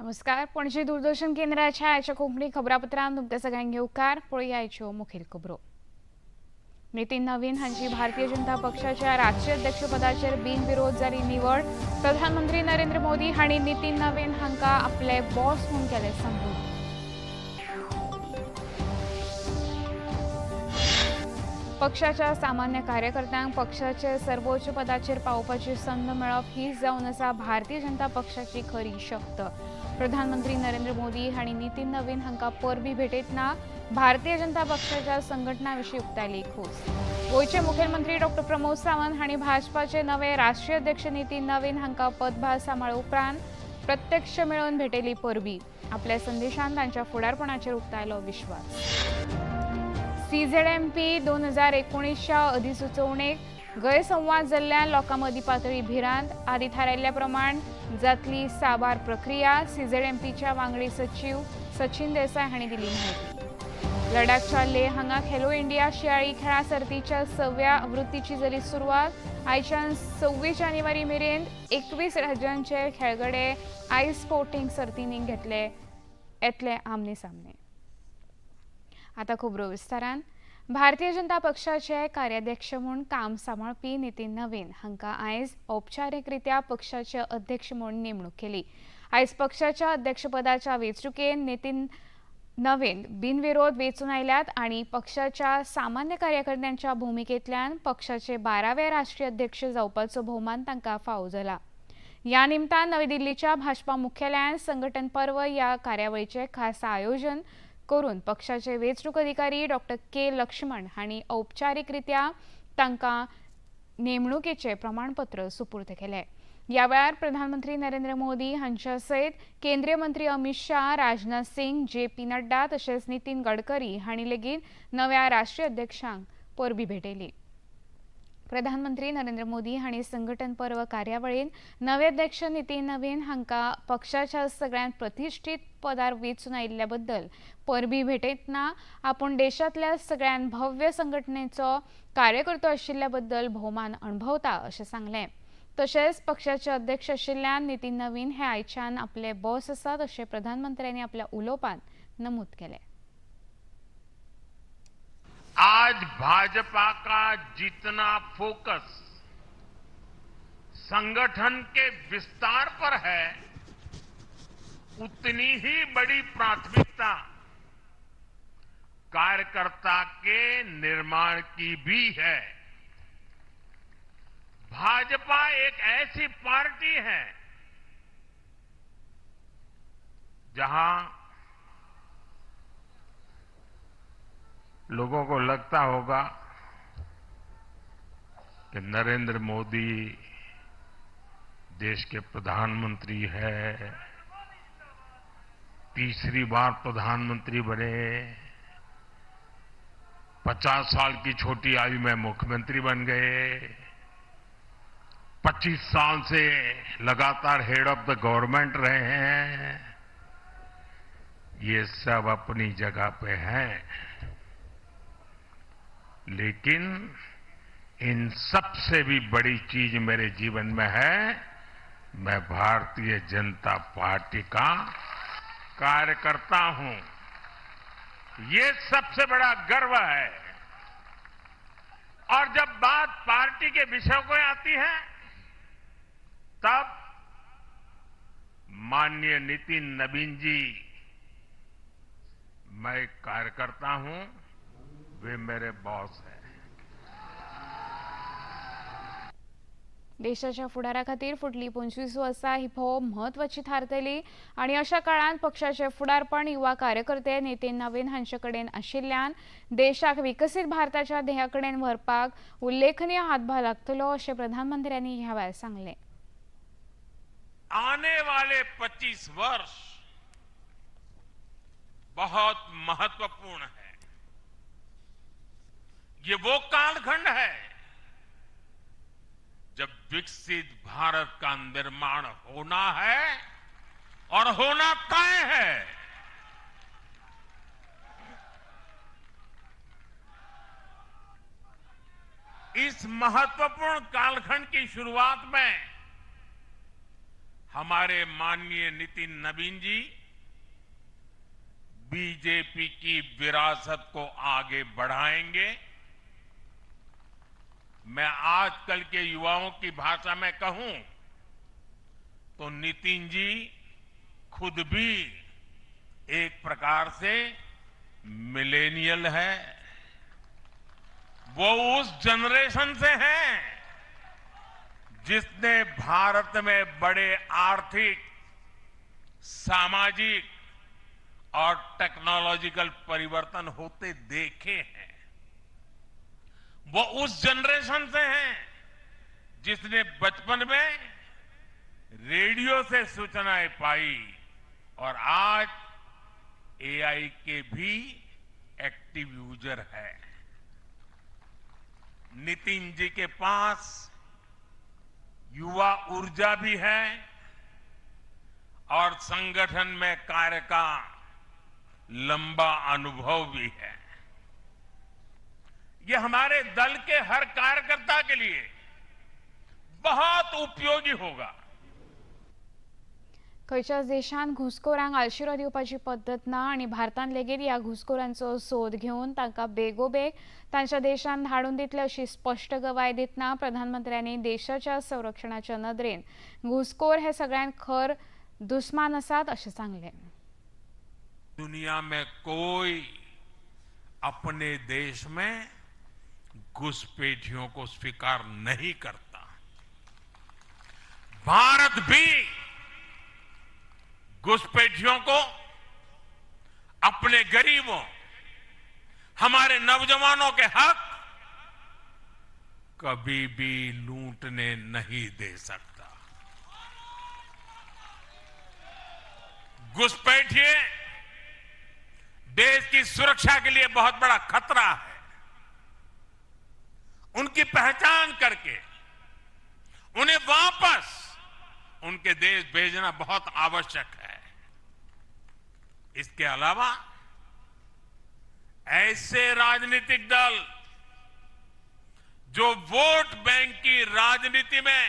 नमस्कार, पणजी दूरदर्शन केंद्राच्या आयच्या कोंकणी खबरापत्रांत तुमकां सगळ्यांक येवकार. पळोवया आयच्यो मुखेल खबरो. नितीन नवीन हांची भारतीय जनता पक्षाच्या राष्ट्रीय अध्यक्षपदाचेर बिनविरोध जाली निवड. प्रधानमंत्री नरेंद्र मोदी हांणी नितीन नवीन हांकां आपले बॉस म्हूण केले संबोधन. पक्षाच्या सामान्य कार्यकर्त्यांक पक्षाचे सर्वोच्च पदाचेर पावोवपाची संद मेळप हीच जावन आसा भारतीय जनता पक्षाची खरी शक्त. प्रधानमंत्री नरेंद्र मोदी हांणी नितीन नवीन हांकां परबी भेटयतना भारतीय जनता पक्षाच्या संघटना विशीं उक्तायली खोस. गोंयचे मुखेलमंत्री डॉक्टर प्रमोद सावंत हांणी भाजपाचे नवे राष्ट्रीय अध्यक्ष नितीन नवीन हांकां पदभार सांबाळ्ळे उपरांत प्रत्यक्ष मेळोवन भेटयली परबी. आपल्या संदेशान तांच्या फुडारपणाचेर उक्तायलो विश्वास. सीझेडएमपी 2019च्या अधिसुचोवणेक गैरसंवाद जाल्ल्यान लोकां मदीं पातळी भिरांत. आदी थारायल्ल्या प्रमाण जातली साबार प्रक्रिया. सीझेडएमपीच्या वांगडी सचीव सचिन देसाय हांणी दिली म्हायती. लडाखच्या लेह हांगा खेलो इंडिया शिंयाळी खेळां सर्तीच्या 6व्या आवृत्तीची जाली सुरवात. आयच्यान 26 जानेवारी मेरेन 21 राज्यांचे खेळगडे आयस स्पोर्टींग सर्तींनी घेतले येतले आमने सामने. आता खबरो विस्तारान. भारतीय जनता पक्षाचे कार्याध्यक्ष म्हूण काम सांबाळपी नितीन नवीन हांकां आयज औपचारीकरित्या पक्षाचे अध्यक्ष म्हूण नेमणूक केली. आयज पक्षाच्या अध्यक्षपदाच्या वेंचणुकेन नितीन नवीन बिनविरोध वेंचून आयल्यात आनी पक्षाच्या सामान्य कार्यकर्त्यांच्या भुमिकेंतल्यान पक्षाचे 12वे राष्ट्रीय अध्यक्ष जावपाचो भोवमान तांकां फावो जाला. ह्या निमतान नवी दिल्लीच्या भाजपा मुख्यालयांत संघटन पर्व ह्या कार्यावळीचें खासा आयोजन करून पक्षाचे वेंचणूक अधिकारी डॉक्टर के लक्ष्मण हांणी औपचारीकरित्या तांकां नेमणुकेचें प्रमाणपत्र सुपूर्द केलें. ह्या वेळार प्रधानमंत्री नरेंद्र मोदी हांच्या सयत केंद्रीय मंत्री अमित शाह, राजनाथ सिंग, जे पी नड्डा तशेंच नितीन गडकरी हांणी लेगीत नव्या राष्ट्रीय अध्यक्षांक परबी भेटयली. प्रधानमंत्री नरेंद्र मोदी हांणी संघटन पर्व कार्यावळीन नवे अध्यक्ष नितीन नवीन हांकां पक्षाच्या सगळ्यांत प्रतिश्ठीत पदार वेंचून आयिल्ल्या बद्दल परबी भेटयतना आपूण देशांतल्या सगळ्यांत भव्य संघटनेचो कार्यकर्तो आशिल्ल्या बद्दल भोवमान अणभवता अशें सांगलें. तशेंच पक्षाचे अध्यक्ष आशिल्ल्यान नितीन नवीन हे आयच्यान आपले बॉस आसात अशें प्रधानमंत्र्यांनी आपल्या उलोवपांत नमूद केलें. आज भाजपा का जितना फोकस संगठन के विस्तार पर है, उतनी ही बड़ी प्राथमिकता कार्यकर्ता के निर्माण की भी है। भाजपा एक ऐसी पार्टी है जहां लोगों को लगता होगा कि नरेंद्र मोदी देश के प्रधानमंत्री है, तीसरी बार प्रधानमंत्री बने, 50 साल की छोटी आयु में मुख्यमंत्री बन गए, 25 साल से लगातार हेड ऑफ the government रहे हैं। ये सब अपनी जगह पे हैं, लेकिन इन सबसे भी बड़ी चीज मेरे जीवन में है, मैं भारतीय जनता पार्टी का कार्यकर्ता हूं। ये सबसे बड़ा गर्व है। और जब बात पार्टी के विषयों को आती है, तब माननीय नितिन नवीन जी, मैं एक कार्यकर्ता हूं, वे मेरे बॉस हैं। देशाच्या फुडारा खातीर फुडली 25 वर्सां ही भोव म्हत्वाची थारतली आनी अशा काळांत पक्षाचे फुडारपण युवा कार्यकर्ते नितीन नवीन हांचे कडेन आशिल्ल्यान देशाक विकसीत भारताच्या ध्येया कडेन व्हरपाक उल्लेखनीय हातभार लागतलो अशें प्रधानमंत्र्यांनी ह्या वेळार सांगलें. आने वाले 25 वर्ष बहुत महत्वपूर्ण है। ये वो कालखंड है जब विकसित भारत का निर्माण होना है और होना तय है। इस महत्वपूर्ण कालखंड की शुरुआत में हमारे माननीय नितिन नवीन जी बीजेपी की विरासत को आगे बढ़ाएंगे। मैं आजकल के युवाओं की भाषा में कहूं तो नितिन जी खुद भी एक प्रकार से मिलेनियल है। वो उस जनरेशन से हैं जिसने भारत में बड़े आर्थिक, सामाजिक और टेक्नोलॉजिकल परिवर्तन होते देखे हैं। वो उस जनरेशन से हैं जिसने बचपन में रेडियो से सूचनाएं पाई और आज एआई के भी एक्टिव यूजर है। नितिन जी के पास युवा ऊर्जा भी है और संगठन में कार्य का लंबा अनुभव भी है। ये हमारे दल के हर कार्यकर्ता के लिए बहुत उपयोगी होगा। खंयच्याच देशांत घुसखोरांक आलशिरो दिवपाची पद्दत ना आनी भारतान लेगीत ह्या घुसखोरांचो सोद घेवन तांकां बेगोबेग तांच्या देशांत धाडून दितले अशी स्पश्ट गवाय दितना प्रधानमंत्र्यांनी देशाच्या संरक्षणाच्या नदरेन घुसखोर हे सगळ्यांत खर दुस्मान आसात अशें सांगलें। दुनिया में कोई अपने देश में घुसपैठियों को स्वीकार नहीं करता। भारत भी घुसपैठियों को, अपने गरीबों, हमारे नौजवानों के हक कभी भी लूटने नहीं दे सकता। घुसपैठिए देश की सुरक्षा के लिए बहुत बड़ा खतरा है। उनकी पहचान करके उन्हें वापस उनके देश भेजना बहुत आवश्यक है। इसके अलावा ऐसे राजनीतिक दल जो वोट बैंक की राजनीति में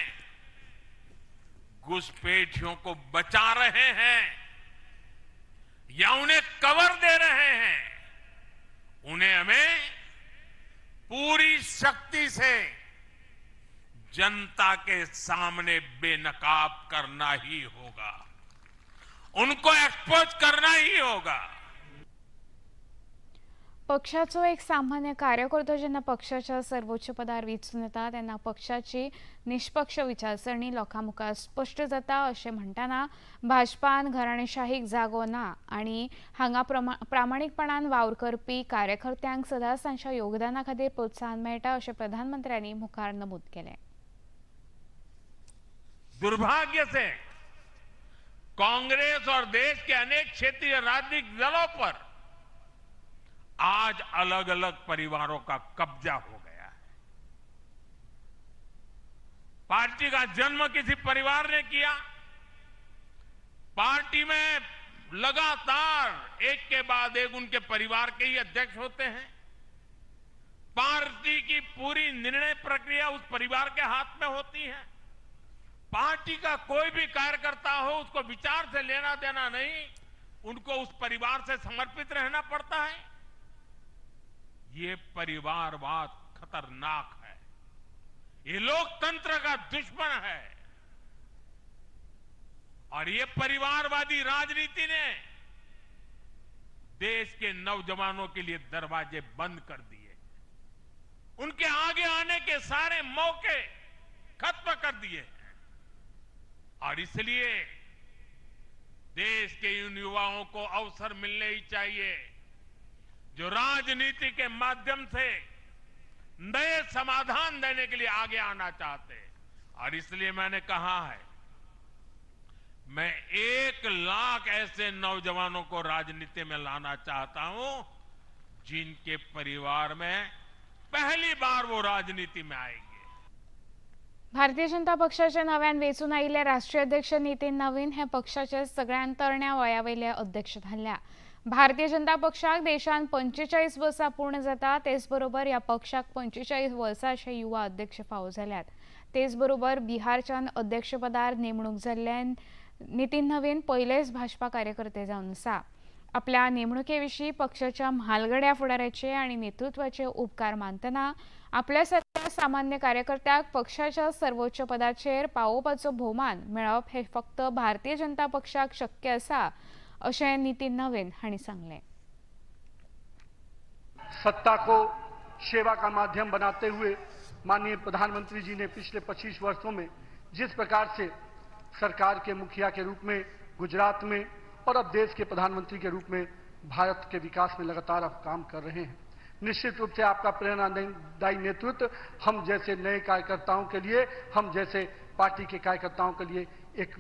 घुसपैठियों को बचा रहे हैं या उन्हें कवर दे रहे हैं, उन्हें हमें पूरी शक्ति से जनता के सामने बेनकाब करना ही होगा, उनको एक्सपोज करना ही होगा। पक्षाचो एक सामान्य कार्यकर्तो जेन्ना पक्षाच्या सर्वोच्च पदार वेंचून येता तेन्ना पक्षाची निष्पक्ष विचारसरणी लोकां मुखार स्पश्ट जाता अशें म्हणटना भाजपान घराणेशाहीक जागो ना आनी हांगा प्रामाणीकपणान वावर करपी कार्यकर्त्यांक सदांच तांच्या योगदाना खातीर प्रोत्साहन मेळटा अशें प्रधानमंत्र्यांनी मुखार नमूद केलें। दुर्भाग्य से कांग्रेस और देश के अनेक क्षेत्रीय राजनीतिक दलों पर आज अलग अलग परिवारों का कब्जा हो गया है। पार्टी का जन्म किसी परिवार ने किया, पार्टी में लगातार एक के बाद एक उनके परिवार के ही अध्यक्ष होते हैं। पार्टी की पूरी निर्णय प्रक्रिया उस परिवार के हाथ में होती है। पार्टी का कोई भी कार्यकर्ता हो उसको विचार से लेना देना नहीं, उनको उस परिवार से समर्पित रहना पड़ता है। ये परिवारवाद खतरनाक है, ये लोकतंत्र का दुश्मन है और ये परिवारवादी राजनीति ने देश के नौजवानों के लिए दरवाजे बंद कर दिए, उनके आगे आने के सारे मौके खत्म कर दिए। और इसलिए देश के इन युवाओं को अवसर मिलने ही चाहिए जो राजनीति के माध्यम से नए समाधान देने के लिए आगे आना चाहते हैं। और इसलिए मैंने कहा है, मैं 1 लाख ऐसे नौजवानों को राजनीति में लाना चाहता हूं जिनके परिवार में पहली बार वो राजनीति में आएंगे। भारतीय जनता पक्षाचे नव्यान वेंचून आयिल्ले राष्ट्रीय अध्यक्ष नितीन नवीन हे पक्षाचे सगळ्यात तरण्या वयावयले अध्यक्ष थारल्या। भारतीय जनता पक्षाक देशांत 45 वर्सां पूर्ण जाता, तेच बरोबर ह्या पक्षाक 45 वर्सां अशे युवा अध्यक्ष फावो जाल्यात। तेचबरोबर बिहारच्यान अध्यक्षपदार नेमणूक जाल्ल्यान नितीन नवीन पयलेच भाजपा कार्यकर्ते जावन आसा. आपल्या नेमणुके विशीं पक्षाच्या म्हालगड्या फुडाऱ्याचे आनी नेतृत्वाचे उपकार मानतना आपल्या सारक्या सामान्य कार्यकर्त्याक पक्षाच्या सर्वोच्च पदाचेर पावोवपाचो भोवमान मेळप हे फक्त भारतीय जनता पक्षाक शक्य आसा अशें नितीन नवीन हांणी सांगलें. सत्ता को सेवा का माध्यम बनाते हुए माननीय प्रधानमंत्री जी ने पिछले 25 वर्षों में जिस प्रकार से सरकार के मुखिया के रूप में गुजरात में और अब देश के प्रधानमंत्री के रूप में भारत के विकास में लगातार आप काम कर रहे हैं, निश्चित रूप से आपका प्रेरणादायी नेतृत्व हम जैसे नए कार्यकर्ताओं के लिए, हम जैसे पार्टी के कार्यकर्ताओं के लिए एक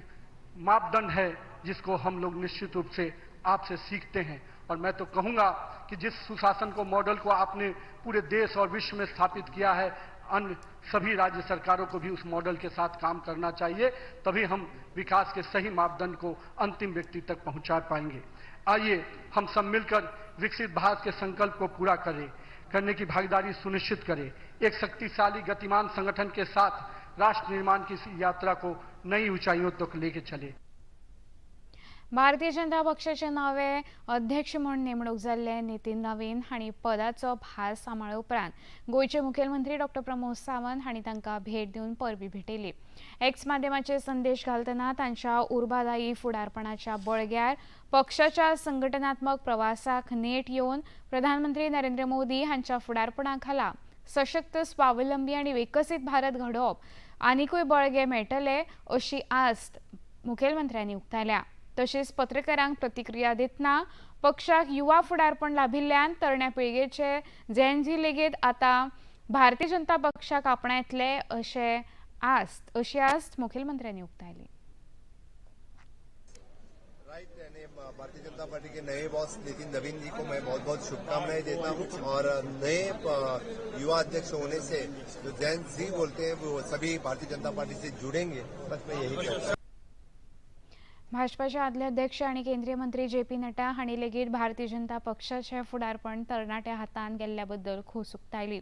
मापदंड है जिसको हम लोग निश्चित रूप से आपसे सीखते हैं। और मैं तो कहूंगा कि जिस सुशासन को, मॉडल को आपने पूरे देश और विश्व में स्थापित किया है, अन्य सभी राज्य सरकारों को भी उस मॉडल के साथ काम करना चाहिए, तभी हम विकास के सही मापदंड को अंतिम व्यक्ति तक पहुंचा पाएंगे। आइए हम सब मिलकर विकसित भारत के संकल्प को पूरा करें, करने की भागीदारी सुनिश्चित करें। एक शक्तिशाली गतिमान संगठन के साथ राष्ट्र निर्माण की इस यात्रा को नई ऊंचाइयों तक लेके चले। भारतीय जनता पक्षाचे नवे अध्यक्ष म्हूण नेमणूक जाल्ले नितीन नवीन हांणी पदाचो भार सांबाळ्ळे उपरांत गोंयचे मुखेलमंत्री डॉ प्रमोद सावंत हांणी तांकां भेट दिवन परबी भेटयली. एक्स माध्यमाचेर संदेश घालतना तांच्या उर्बादायी फुडारपणाच्या बळग्यार पक्षाच्या संघटनात्मक प्रवासाक नेट येवन प्रधानमंत्री नरेंद्र मोदी हांच्या फुडारपणा खाला सशक्त, स्वावलंबी आनी विकसीत भारत घडोवप आनिकूय बळगें मेळटलें अशी आस्त मुखेलमंत्र्यांनी उक्तायल्या. तशेंच पत्रकारांक प्रतिक्रिया दितना पक्षाक युवा फुडारपण लाभिल्ल्यान तरण्या पिळगेचे जेनझी लेगीत आतां भारतीय जनता पक्षाक आपणायतले अशें आस्त अशी आस्त मुखेलमंत्र्यांनी उक्तायली. राइट, यानी भारतीय जनता पार्टी के नए बॉस नितिन नवीन जी को मैं बहुत बहुत शुभकामनाएं देता हूं और नए युवा अध्यक्ष होने से जो जैन जी बोलते हैं वो सभी भारतीय जनता पार्टी से जुड़ेंगे, बस मैं यही कहता हूं. भाजपाचे आदले अध्यक्ष आनी केंद्रीय मंत्री जे पी नड्डा हांणी लेगीत भारतीय जनता पक्षाचे फुडारपण तरणाट्या हातान गेल्ल्या बद्दल खोस उक्तायली.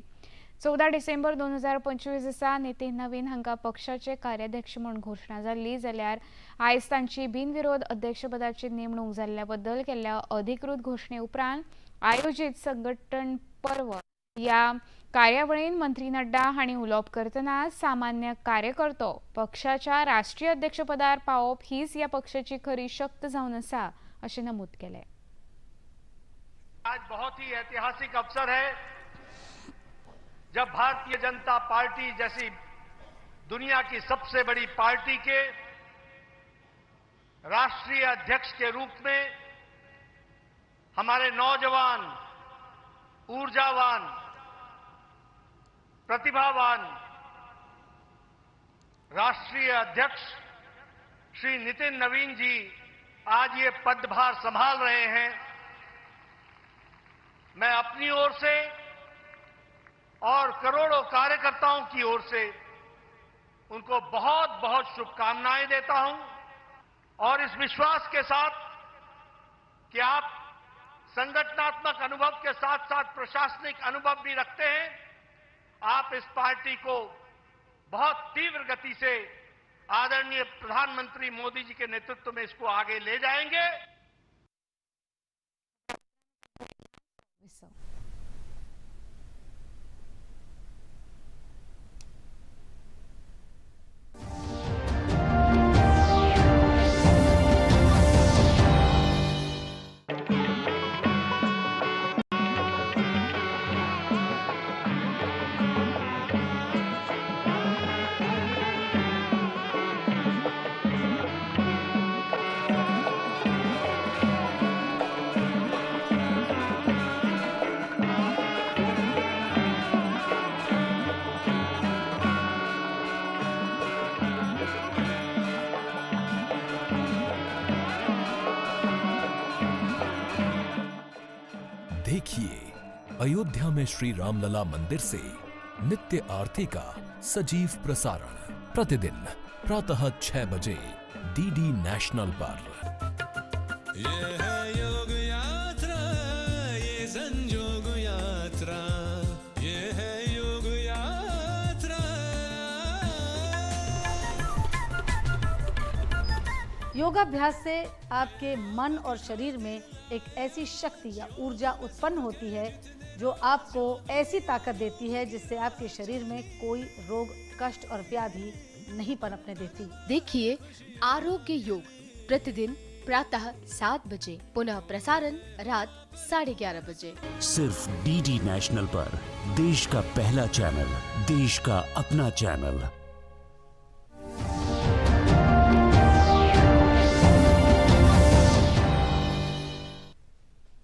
14 डिसेंबर 2025 दिसा नितीन नवीन हांकां पक्षाचे कार्याध्यक्ष म्हूण घोशणा जाल्ली, जाल्यार आयज तांची बिनविरोध अध्यक्षपदाची नेमणूक जाल्ल्या बद्दल केल्ल्या अधिकृत घोशणे उपरांत आयोजीत संघटन पर्व ह्या कार्यावळीन मंत्री नड्डा हांणी उलोवप करतना सामान्य कार्यकर्तो पक्षाच्या राष्ट्रीय अध्यक्षपदार पावप हीच ह्या पक्षाची खरी शक्त जावन आसा अशें नमूद केलें. आज बहुत ही ऐतिहासिक अवसर है जब भारतीय जनता पार्टी जैसी दुनिया की सबसे बड़ी पार्टी के राष्ट्रीय अध्यक्ष के रूप में हमारे नौजवान, ऊर्जावान, प्रतिभावान राष्ट्रीय अध्यक्ष श्री नितिन नवीन जी आज ये पदभार संभाल रहे हैं। मैं अपनी ओर से और करोड़ों कार्यकर्ताओं की ओर से उनको बहुत बहुत शुभकामनाएं देता हूं और इस विश्वास के साथ कि आप संगठनात्मक अनुभव के साथ साथ प्रशासनिक अनुभव भी रखते हैं, आप इस पार्टी को बहुत तीव्र गति से आदरणीय प्रधानमंत्री मोदी जी के नेतृत्व में इसको आगे ले जाएंगे। देखिए अयोध्या में श्री रामलला मंदिर से नित्य आरती का सजीव प्रसारण प्रतिदिन प्रातः 6 बजे डीडी नेशनल पर। ये है योग यात्रा, ये संजोग यात्रा, ये है योग यात्रा। योगाभ्यास से आपके मन और शरीर में एक ऐसी शक्ति या ऊर्जा उत्पन्न होती है जो आपको ऐसी ताकत देती है जिससे आपके शरीर में कोई रोग, कष्ट और व्याधि नहीं पनपने देती। देखिए आरोग्य योग प्रतिदिन प्रातः 7 बजे, पुनः प्रसारण रात 11:30 बजे। सिर्फ डीडी नेशनल पर देश का पहला चैनल, देश का अपना चैनल।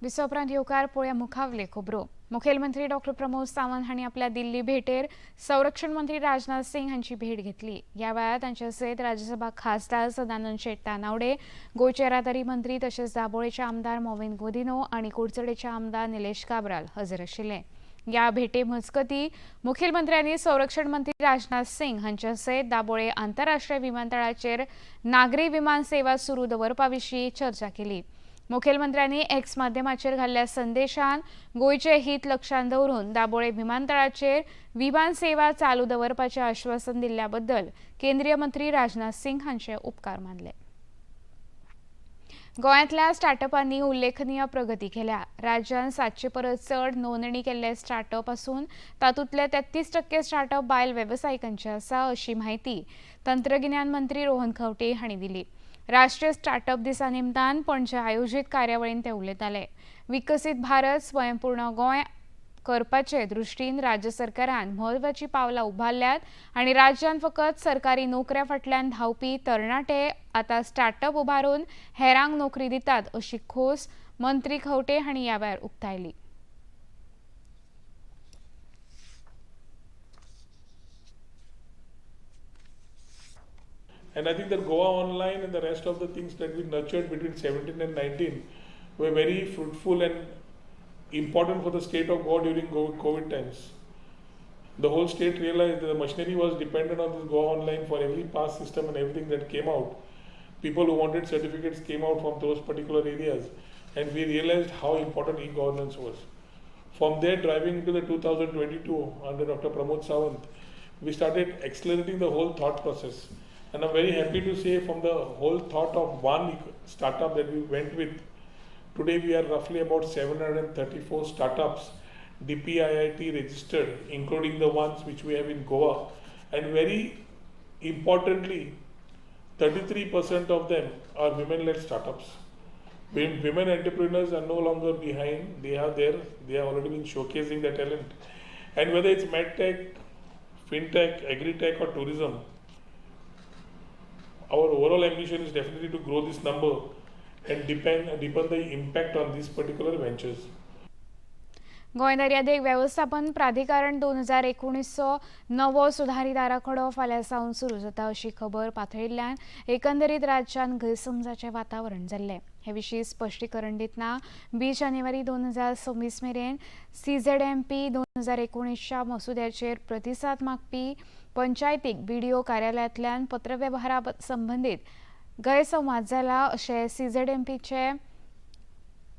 दिसा उपरांत येवकार पळोवया मुखावले खबरो। मुखेलमंत्री डॉक्टर प्रमोद सावंत हांणी आपल्या दिल्ली भेटेर संरक्षण मंत्री राजनाथ सिंग हांची भेट घेतली। ह्या वेळार तांच्या सयत राज्यसभा खासदार सदानंद शेट तानावडे, गोंयचे येरादारी मंत्री तशेंच दाबोळेचे आमदार मॉविन गोदिनो आनी कुडचडेचे आमदार निलेश काब्राल हजर आशिल्ले। ह्या भेटे मजगतीं मुखेलमंत्र्यांनी संरक्षण मंत्री राजनाथ सिंग हांच्या सयत दाबोळे आंतरराष्ट्रीय विमानतळाचेर नागरी विमान सेवा सुरू दवरपा विशीं चर्चा केली। मुखेलमंत्र्यांनी एक्स माध्यमाचेर घाल्ल्या संदेशान गोंयचे हित लक्षांत दवरून दाबोळे विमानतळाचेर विमान सेवा चालू दवरपाचें आश्वासन दिल्ल्या बद्दल केंद्रीय मंत्री राजनाथ सिंग हांचे उपकार मानले। गोंयांतल्या स्टार्टअपांनी उल्लेखनीय प्रगती केल्या। राज्यांत 700 परस चड नोंदणी केल्ले स्टार्टअप आसून तातूंतले 33% स्टार्टअप बायल वेवसायिकांचे आसा अशी म्हायती तंत्रगिन्यान मंत्री रोहन खंवटे हांणी दिली। राष्ट्रीय स्टार्टअप दिसा निमतान पणजे आयोजीत कार्यावळींत ते उलयताले। विकसीत भारत स्वयंपूर्ण गोंय करपाचे दृश्टीन राज्य सरकारान म्हत्वाची पावलां उबारल्यात आनी राज्यांत फकत सरकारी नोकऱ्या फाटल्यान धांवपी तरणाटे आतां स्टार्टअप उबारून हेरांक नोकरी दितात अशी खोस मंत्री खंवटे हांणी ह्या वेळार उक्तायली। And I think that Goa Online and the rest of the things that we nurtured between 17 and 19 were very fruitful and important for the state of Goa during COVID times. The whole state realized that the machinery was dependent on this Goa Online for every pass system and everything that came out. People who wanted certificates came out from those particular areas, and we realized how important e-governance was. From there, driving into the 2022 under Dr. Pramod Sawant, we started accelerating the whole thought process. And I'm very happy to say from the whole thought of one startup that we went with, today we are roughly about 734 startups DPIIT registered, including the ones which we have in Goa. And very importantly, 33% of them are women-led startups. Women entrepreneurs are no longer behind. They are there. They have already been showcasing their talent. And whether it's medtech, fintech, agri-tech or tourism, our overall ambition is definitely to grow this number and deepen the impact on these particular ventures. Goa दर्यादेग वेवस्थापन प्राधिकरण 2019 नवो सुधारीत आराखडो फाल्यां सावन सुरू जाता अशी खबर पातळिल्ल्यान एकंदरीत राज्यांत गैरसमजाचें वातावरण जाल्लें। हे विशीं स्पश्टीकरण दितना 20 जानेवारी 2026 मेरेन CZMP 2019 मसुद्याचेर प्रतिसाद मागपी पंचायतीक बीडीओ कार्यालयांतल्यान पत्रवेव्हारा संबंदीत गैरसंवाद जाला अशें CZMPचे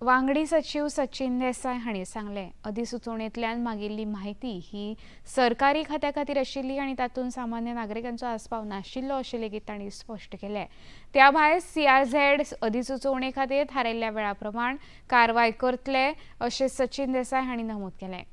वांगडी सचीव सचिन देसाय हांणी सांगलें। अधिसुचोवणेंतल्यान मागिल्ली म्हायती ही सरकारी खात्या खातीर आशिल्ली आनी तातूंत सामान्य नागरिकांचो आस्पाव नाशिल्लो अशें लेगीत तांणी स्पश्ट केलें। त्या भायर CRZ अधिसुचोवणे खातीर थारायिल्ल्या वेळा प्रमाण कारवाय करतले अशें सचिन देसाय हांणी नमूद केलें।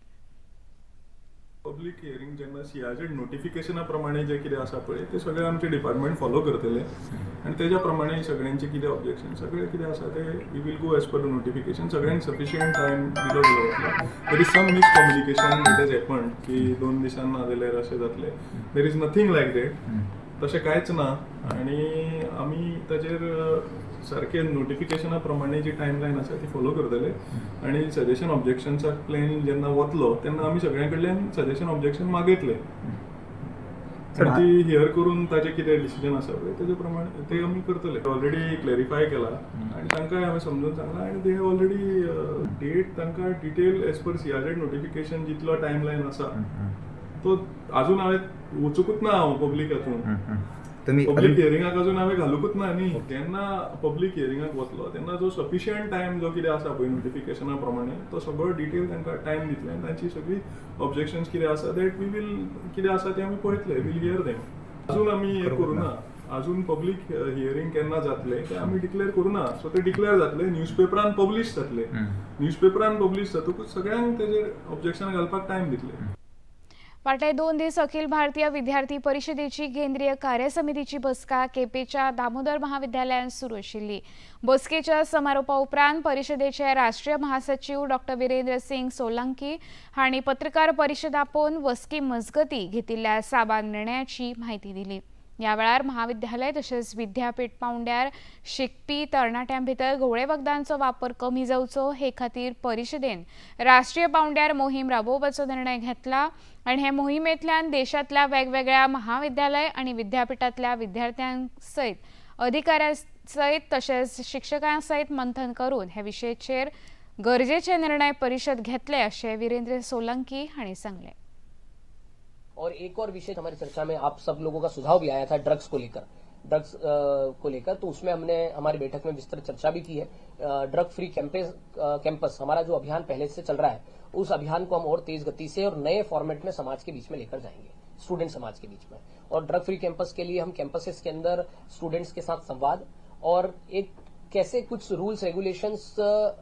पब्लीक हियरींग जेन्ना CRZ नोटिफिकेशना प्रमाणे जे कितें आसा पळय ते सगळें आमचे डिपार्टमेंट फॉलो करतले आनी तेज्या प्रमाणे सगळ्यांचे कितें ऑब्जेक्शन सगळें कितें आसा ते we will go as per the notification. सगळ्यांक सफिशियंट टायम दिलो गेलो वतलो। There is some miscommunication that has happened की 2 दिसान ना जाल्यार अशें जातलें। There is nothing like that, तशें कांयच ना आनी आमी ताजेर सारकें नोटिफिकेशना प्रमाणे जी टायमलायन आसा ती फॉलो करतले आनी सजेशन ऑब्जेक्शन्साक प्लॅन जेन्ना वतलो तेन्ना आमी सगळ्यां कडल्यान सजेशन ऑब्जेक्शन मागयतले आनी ती here करून ताजें कितें डिसिजन आसा पळय तेजे प्रमाणे ते आमी करतले। ऑलरेडी क्लॅरिफाय केला आनी तांकांय हांवें समजून सांगलां आनी ते ऑलरेडी डेट तांकां detail as per CRZ notification जितलो टायमलायन आसा तो आजून हांवें वचुकूच ना हांव पब्लीक हातून पब्लीक हियरिंगाक अजून हांवें घालुकूच ना न्ही। जेन्ना पब्लीक हियरिंगाक वतलो तेन्ना जो सफिशियंट टायम जो कितें आसा पळय नोटिफिकेशना प्रमाणे तो सगळो डिटेल तांकां टायम दितले आनी तांची सगळी ऑब्जेक्शन्स कितें आसा that we will कितें आसा तें आमी पळयतले, वील here them. अजून आमी हें करूं ना। अजून पब्लीक हियरींग केन्ना जातलें तें आमी डिक्लेअर करूं ना. सो ते डिक्लेअर जातले, न्यूजपेपरान पब्लीश जातले. न्यूजपेपरान पब्लीश जातकूच सगळ्यांक तेजेर ऑब्जेक्शन घालपाक टायम दितले. फाटले 2 दीस अखिल भारतीय विद्यार्थी परिषदेची केंद्रीय कार्यसमितीची बसका केपेच्या दामोदर महाविद्यालयांत सुरू आशिल्ली. बसकेच्या समारोपा उपरांत परिषदेचे राष्ट्रीय महासचिव डॉ विरेंद्र सिंग सोलंकी हांणी पत्रकार परिषद आपोवन बसके मजगती घेतिल्ल्या साबार निर्णयाची म्हायती दिली. ह्या वेळार महाविद्यालय तशेंच विद्यापीठ पावंड्यार शिकपी तरणाट्यां भितर घुंवळे वखदांचो वापर कमी जावचो हे खातीर परिषदेन राष्ट्रीय पावंड्यार मोहीम राबोवपाचो निर्णय घेतला आनी हे मोहिमेंतल्यान देशांतल्या वेगवेगळ्या महाविद्यालय आनी विद्यापीठांतल्या विद्यार्थ्यां सयत अधिकाऱ्यां सयत तशेंच शिक्षकां सयत मंथन करून हे विशयाचेर गरजेचे निर्णय परिषद घेतले अशें विरेंद्र सोलंकी हांणी सांगलें. और एक और विषय हमारी चर्चा में आप सब लोगों का सुझाव भी आया था ड्रग्स को लेकर, तो उसमें हमने हमारी बैठक में विस्तृत चर्चा भी की है. ड्रग फ्री कैंपस हमारा जो अभियान पहले से चल रहा है, उस अभियान को हम और तेज गति से और नए फॉर्मेट में समाज के बीच में लेकर जाएंगे, स्टूडेंट समाज के बीच में. और ड्रग फ्री कैंपस के लिए हम कैंपसेस के अंदर स्टूडेंट्स के साथ संवाद और एक कैसे कुछ रूल्स रेगुलेशंस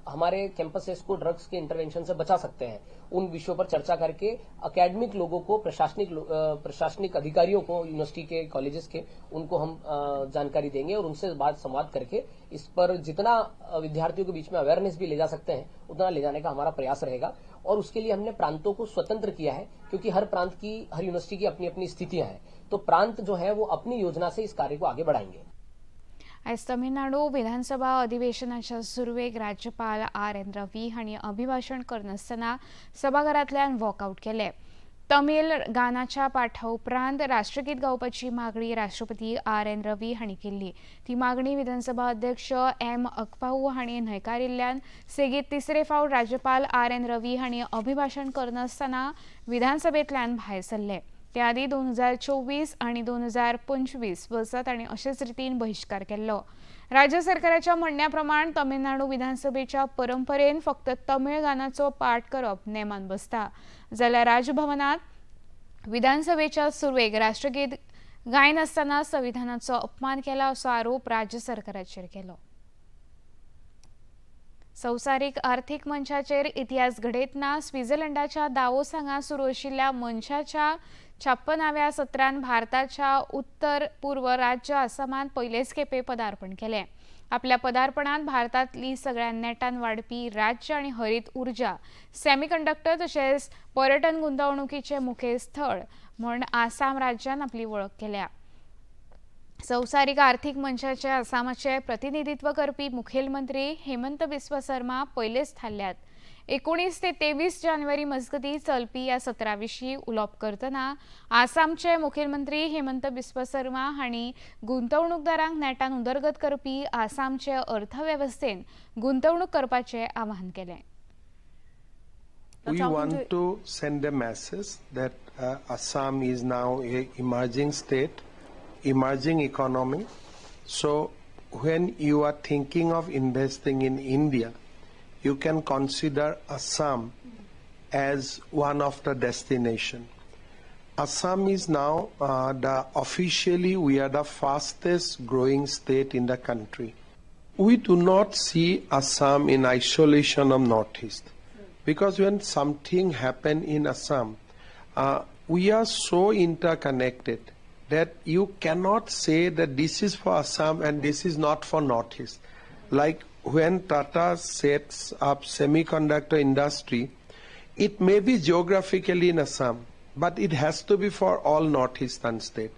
हमारे कैंपसेस को ड्रग्स के इंटरवेंशन से बचा सकते हैं, उन विषयों पर चर्चा करके एकेडमिक लोगों को, प्रशासनिक अधिकारियों को, यूनिवर्सिटी के कॉलेजेस के, उनको हम जानकारी देंगे और उनसे बात संवाद करके इस पर जितना विद्यार्थियों के बीच में अवेयरनेस भी ले जा सकते हैं उतना ले जाने का हमारा प्रयास रहेगा. और उसके लिए हमने प्रांतों को स्वतंत्र किया है, क्योंकि हर प्रांत की, हर यूनिवर्सिटी की अपनी अपनी स्थितियां हैं, तो प्रांत जो है वो अपनी योजना से इस कार्य को आगे बढ़ाएंगे. आयज तमिळनाडू विधानसभा अधिवेशनाच्या सुरवेक राज्यपाल आर.एन. रवी हांणी अभिभाशण करनासतना सभाघरांतल्यान वॉकआउट केलें. तमिळ गानाच्या पाठा उपरांत राष्ट्रगीत गावपाची मागणी राष्ट्रपती आर.एन. रवी हांणी केल्ली. ती मागणी विधानसभा अध्यक्ष एम अकपाऊ हांणी न्हयकारिल्ल्यान सेगीत तिसरे फावट राज्यपाल आर.एन. रवी हांणी अभिभाशण करनासतना विधानसभेंतल्यान भायर सरले. त्या आदी 2024 आनी 2025 वर्सा तांणी अशेच रितीन बहिश्कार केल्लो. राज्य सरकाराच्या म्हणण्या प्रमाण तमिळनाडू विधानसभेच्या परंपरेन फक्त तमिळ गानाचो पाठ करप नेमान बसता, जाल्यार राजभवनात विधानसभेच्या सुरवेक राष्ट्रगीत गायनासतना संविधानाचो अपमान केला असो आरोप राज्य सरकाराचेर केलो. संवसारीक आर्थीक मंचाचेर इतिहास घडयतना स्वित्झर्लंडाच्या दावोस हांगा सुरू आशिल्ल्या मंचाच्या 56व्या सत्रांत भारताच्या उत्तर पूर्व राज्य आसामांत पयलेच खेपे पदार्पण केलें. आपल्या पदार्पणांत भारतांतली सगळ्या नेटान वाडपी राज्य आनी हरीत उर्जा, सेमीकंडक्टर तशेंच पर्यटन गुंतवणुकीचें मुखेल स्थळ म्हूण आसाम राज्यान आपली वळख केल्या. संवसारीक आर्थीक मंचाचे आसामाचे प्रतिनिधित्व करपी मुखेलमंत्री हेमंत बिस्व शर्मा पयलेच थारल्यात. 19 ते 23 जानेवारी मजगती चलपी ह्या सत्रा विशीं उलोवप करतना आसामचे मुखेलमंत्री हेमंत बिस्व शर्मा हांणी गुंतवणूकदारांक नेटान उदरगत करपी आसामचे अर्थवेवस्थेन गुंतवणूक करपाचें आवाहन केलें. We want to send a message that Assam is now a emerging state, emerging economy. So when you are thinking of investing in India, you can consider Assam as one of the destination. Assam is now officially we are the fastest growing state in the country. We do not see Assam in isolation of Northeast, because when something happen in Assam, we are so interconnected that you cannot say that this is for Assam and this is not for Northeast. Like when Tata sets up semiconductor industry, it may be geographically in Assam, but it has to be for all Northeastern state.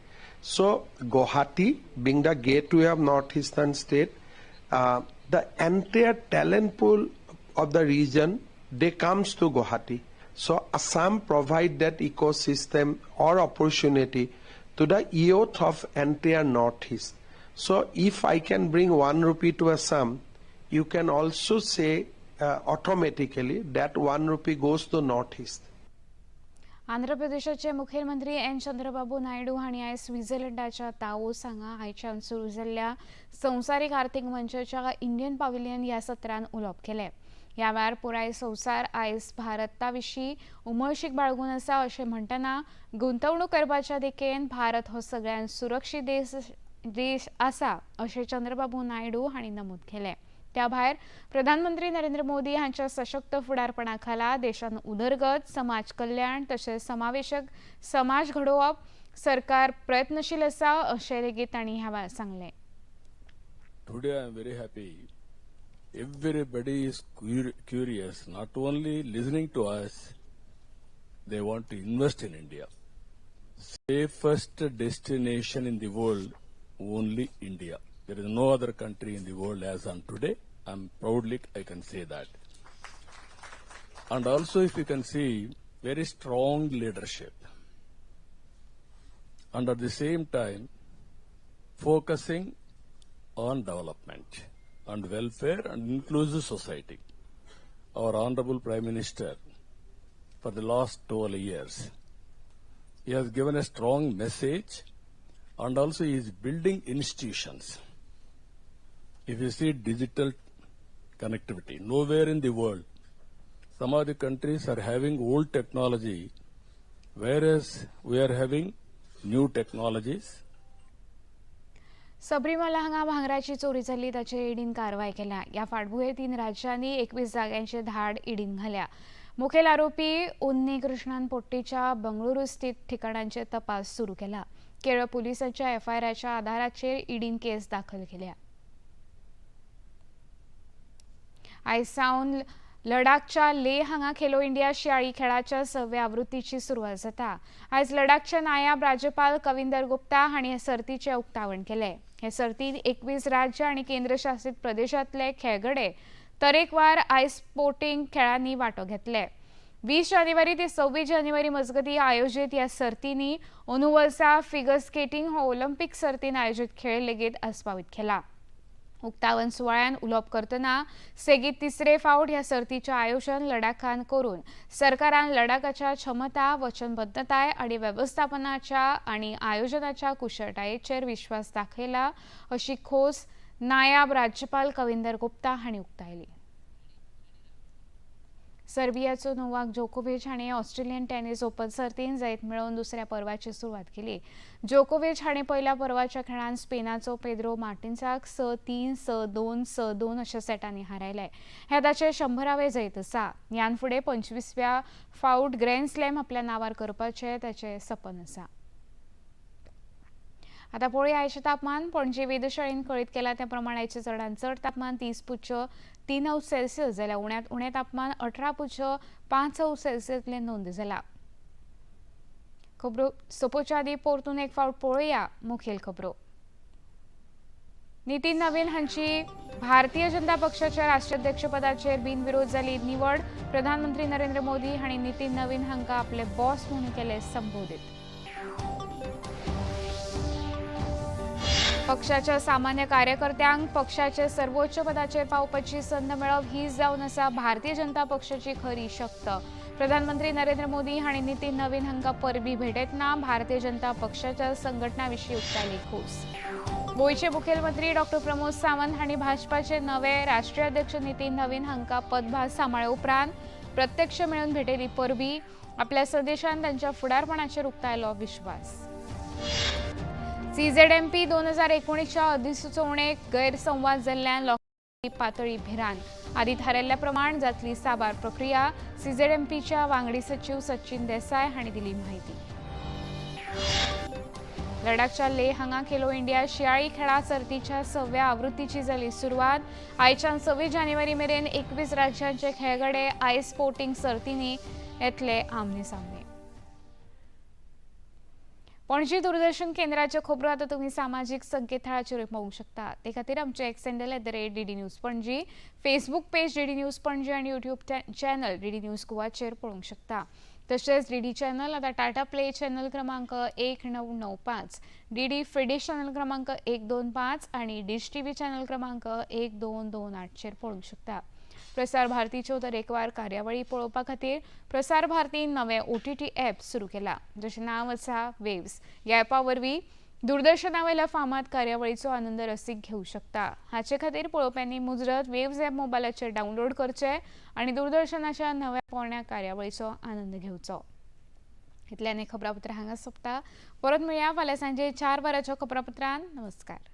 So Guwahati, being the gateway of Northeastern state, the entire talent pool of the region, they comes to Guwahati. So Assam provide that ecosystem or opportunity to the youth of entire Northeast. So if I can bring 1 rupee to Assam, you can also say automatically that 1 rupee goes to Northeast. Andhra प्रदेशाचे मुखेलमंत्री N Chandrababu Naidu हांणी आयज स्वित्झर्लंडाच्या Davos हांगा आयच्यान सुरू जाल्ल्या संवसारीक आर्थीक मंचाच्या इंडियन पाविलियन ह्या सत्रांत उलोवप केलें. ह्या वेळार पुराय संवसार आयज भारता विशीं उमळशीक बाळगून आसा अशें म्हणटना गुंतवणूक करपाच्या दिकेन भारत हो सगळ्यांत सुरक्षीत देश देश आसा अशें चंद्रबाबू नायडू हांणी नमूद केलें. त्या भायर प्रधानमंत्री नरेंद्र मोदी हांच्या सशक्त फुडारपणा खाला देशान उदरगत, समाज कल्याण तशेंच समावेशक समाज घडोवप सरकार प्रयत्नशील आसा अशें लेगीत तांणी ह्या वेळार सांगलें. Today I am very happy. Everybody is curious, not only listening to us, they want to invest in India. Safest destination in the world, only India. There is no other country in the world as on today. I'm proudly, I can say that. And also if you can see, very strong leadership. And at the same time, focusing on development and welfare and inclusive society. Our Honorable Prime Minister, for the last 12 years, he has given a strong message, and also he is building institutions. If you see digital connectivity, nowhere in the world, some of the countries are having old technology, whereas we are having new technologies. Sabarimala हांगा भांगराची चोरी जाल्ली ताचेर ईडीन कारवाय केल्या. ह्या फाटभुंयेर 3 राज्यांनी 21 जाग्यांचेर धाड ईडीन घाल्या. मुखेल आरोपी उन्नी कृष्णन पोट्टीच्या बंगळुरू स्थित ठिकाणांचेर तपास सुरू केला. केरळ पुलिसांच्या एफआयआरच्या आधाराचेर ईडीन केस दाखल केल्या. आयज सावन लडाखच्या लेह हांगा खेलो इंडिया शियाळी खेळाच्या 6व्या आवृत्तीची सुरवात जाता. आयज लडाखचे नायब राज्यपाल कविंदर गुप्ता हांणी हे सर्तीचें उक्तावण केलें. हे सर्तींत 21 राज्य आनी केंद्रशासीत प्रदेशांतले खेळगडे तरेकवार आयस स्पोर्टिंग खेळांनी वांटो घेतले. 20 जानेवारी ते 26 जानेवारी मजगती आयोजीत ह्या सर्तींनी अंदू वर्सा फिगर स्केटिंग हो ऑलिम्पिक सर्तीन आयोजीत खेळ लेगीत आस्पावीत केला. उक्तावण सुवाळ्यान उलोवप करतना सेगीत तिसरे फावट ह्या सर्तीचें आयोजन लडाखान करून सरकारान लडाखाच्या क्षमता, वचनबद्धताय आनी वेवस्थापनाच्या आनी आयोजनाच्या कुशळटायेचेर विश्वास दाखयला अशी खोस नायब राज्यपाल कविंदर गुप्ता हांणी उक्तायली. सर्बियाचो नोवाक जोकोविच हाणें ऑस्ट्रेलियन टेनिस ओपन सर्तीन जैत मेळोवन दुसऱ्या पर्वाची सुरवात केली. जोकोविच हाणें पयल्या पर्वाच्या खेळान स्पेनाचो पेद्रो मार्टिन्साक 6-3, 6-2, 6-2 अशा सेटांनी हारायलें. हें ताचें 100वें जैत आसा. ह्यान फुडें 25व्या फावट ग्रँड स्लॅम आपल्या नांवार करपाचें ताचें सपन आसा. आतां पळोवया आयचें तापमान. पणजे वेधशाळेन कळीत केलां त्या प्रमाण आयचें चडांत चड तापमान 30.3 अंश सेल्सियस जाल्यार उण्यांत उणें तापमान 18.5 अंश सेल्सियसलें नोंद जाला. खबरो सोंपोवच्या आदीं परतून एक फावट पळोवया मुखेल खबरो. नितीन नवीन हांची भारतीय जनता पक्षाच्या राष्ट्राध्यक्षपदाचेर बिनविरोध जाली निवड. प्रधानमंत्री नरेंद्र मोदी हांणी नितीन नवीन हांकां आपले बॉस म्हणून केले संबोधीत. पक्षाच्या सामान्य कार्यकर्त्यांक पक्षाचे सर्वोच्च पदाचेर पावपाची संद मेळप हीच जावन आसा भारतीय जनता पक्षाची खरी शक्त. प्रधानमंत्री नरेंद्र मोदी हांणी नितीन नवीन हांकां परबी भेटयतना भारतीय जनता पक्षाच्या संघटना विशीं उक्तायली खोस. गोंयचे मुखेलमंत्री डॉक्टर प्रमोद सावंत हांणी भाजपाचे नवे राष्ट्रीय अध्यक्ष नितीन नवीन हांकां पदभार सांबाळ्ळे उपरांत प्रत्यक्ष मेळून भेटयली परबी. आपल्या संदेशान तांच्या फुडारपणाचेर उक्तायलो विश्वास. सीझेडएमपी 2019च्या अधिसुचोवणेक गैरसंवाद जाल्ल्यान लोकांची पातळी भिरांत. आदी थारायल्ल्या प्रमाण जातली साबार प्रक्रिया. सीझेडएमपीच्या वांगडी सचीव सचिन देसाय हांणी दिली म्हायती. लडाखच्या लेह हांगा खेलो इंडिया शियाळी खेळा सर्तीच्या 6व्या आवृत्तीची जाली सुरवात. आयच्यान 26 जानेवारी मेरेन 21 राज्यांचे खेळगडे आयस स्पोर्टिंग सर्तींनी येतले आमने सामने. पणजी दूरदर्शन केंद्राच्यो खबरो आतां तुमी सामाजीक संकेतथळाचेर पळोवंक शकता. ते खातीर आमचें X handle @DD News Panaji, Facebook page DD News Panaji आनी यूट्यूब चॅनल डीडी न्यूज गोवाचेर पळोवंक शकता. तशेंच डीडी चॅनल आतां टाटा प्ले चॅनल क्रमांक 1995, डीडी फ्रीडिश चॅनल क्रमांक 125 आनी डिश टीव्ही चॅनल क्रमांक 1228चेर पळोवंक शकता. प्रसार भारतीच्यो तरेकवार कार्यावळी पळोवपा खातीर प्रसार भारतीन नवें OTT app सुरू केला, जशें नांव आसा वेव्स. ह्या ॲपा वरवीं दूरदर्शनावेल्या फामाद कार्यावळीचो आनंद रसीक घेवं शकता. हाचे खातीर पळोवप्यांनी मुजरत वेव्स ॲप मोबायलाचेर डावनलोड करचें आनी दूरदर्शनाच्या नव्या पोरण्या कार्यावळीचो आनंद घेवचो. इतल्यान खबरापत्र हांगा सोंपता. परत मेळया फाल्यां सांजे 4 वरांच्या खबरापत्रान. नमस्कार.